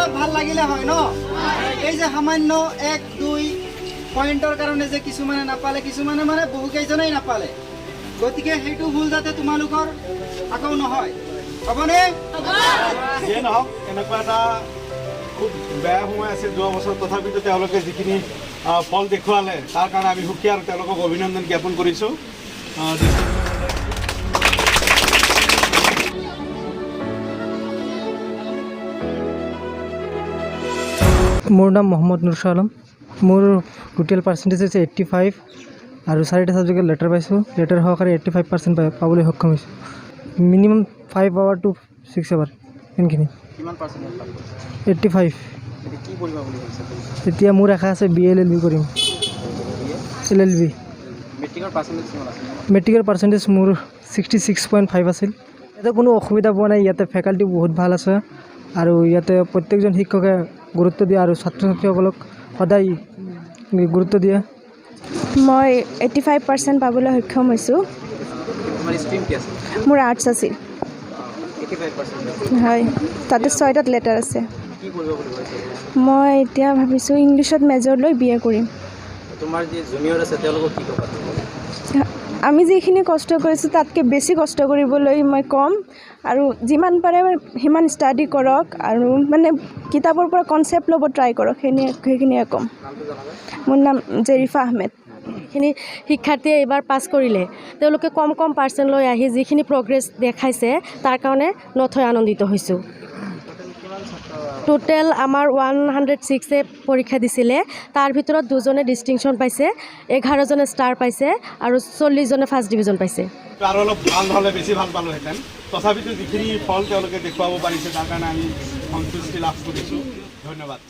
অলপ ভাল লাগিলে হয় ন? এই যে সামান্য 1-2 পইণ্টৰ কাৰণে যে কিছুমানে নাপালে, কিছুমানে মানে বহুকেইজনেই নাপালে। গতিকে সেইটো ভুল যাতে তোমালোকৰ আকৌ নহয়, হ'বনে? যিয়ে নহওক, এনেকুৱা এটা খুব বেয়া সময় আছিল যোৱা বছৰ। তথাপিতো তেওঁলোকে যিখিনি ফল দেখুৱালে, তাৰ কাৰণে আমি সুখী আৰু তেওঁলোকক অভিনন্দন জ্ঞাপন কৰিছোঁ। মোৰ নাম মহম্মদ নুৰশ্বাহ আলম। মোৰ টোটেল পাৰ্চেণ্টেজ হৈছে 85 আৰু চাৰিটা ছাবজেক্টত লেটাৰ পাইছোঁ। লেটাৰ সহকাৰে 85% পাবলৈ সক্ষম হৈছোঁ। Minimum 5 hour to 6 hour ইমানখিনি। কিমান পাৰ্চেণ্টেজ লাভ কৰিছা? 85। এতিয়া কি পঢ়িবা বুলি ভাবিছা? এতিয়া মোৰ আশা আছে বি এল এল বি কৰিম। LLB. মেট্ৰিকৰ পাৰ্চেণ্টেজ কিমান আছিল? মেট্ৰিকৰ পাৰ্চেণ্টেজ মোৰ 66.5 আছিল। ইয়াতে কোনো অসুবিধা পোৱা নাই। ইয়াতে ফেকাল্টি বহুত ভাল আছে আৰু ইয়াতে প্ৰত্যেকজন শিক্ষকে গুৰুত্ব দিয়ে আৰু ছাত্ৰ ছাত্ৰীসকলক সদায় গুৰুত্ব দিয়ে। মই 85% পাবলৈ সক্ষম হৈছোঁ। তোমাৰ ষ্ট্ৰীম কি আছিল? মোৰ আৰ্টছ আছিল। 85%? হয়, তাতে ছয়টাত লেটাৰ আছে। কি কৰিব বুলি ভাবিছা? মই এতিয়া ভাবিছোঁ ইংলিছত মেজৰ লৈ বি এ কৰিম। তোমাৰ যি জুনিয়ৰ আছে, তেওঁলোকক কি ক'বা তুমি? আমি যিখিনি কষ্ট কৰিছোঁ, তাতকৈ বেছি কষ্ট কৰিবলৈ মই ক'ম আৰু যিমান পাৰে সিমান ষ্টাডি কৰক আৰু মানে কিতাপৰ পৰা কনচেপ্ট ল'ব ট্ৰাই কৰক। সেইখিনিয়ে ক'ম। নামটো জনাবা। মোৰ নাম জেৰিফা আহমেদ। যিখিনি শিক্ষাৰ্থীয়ে এইবাৰ পাছ কৰিলে, তেওঁলোকে কম কম পাৰ্চেণ্ট লৈ আহি যিখিনি প্ৰগ্ৰেছ দেখাইছে, তাৰ কাৰণে নথৈ আনন্দিত হৈছোঁ। টোটেল আমাৰ 106-এ পৰীক্ষা দিছিলে। তাৰ ভিতৰত দুজনে ডিষ্টিংশ্যন পাইছে, 11জনে ষ্টাৰ পাইছে আৰু 40জনে ফাৰ্ষ্ট ডিভিজন পাইছে। আৰু অলপ ভাল হ'লে বেছি ভাল পালোহেঁতেন। তথাপিতো যিখিনি ফল তেওঁলোকে দেখুৱাব পাৰিছে, তাৰ কাৰণে আমি সন্তুষ্টি লাভ কৰিছোঁ। ধন্যবাদ।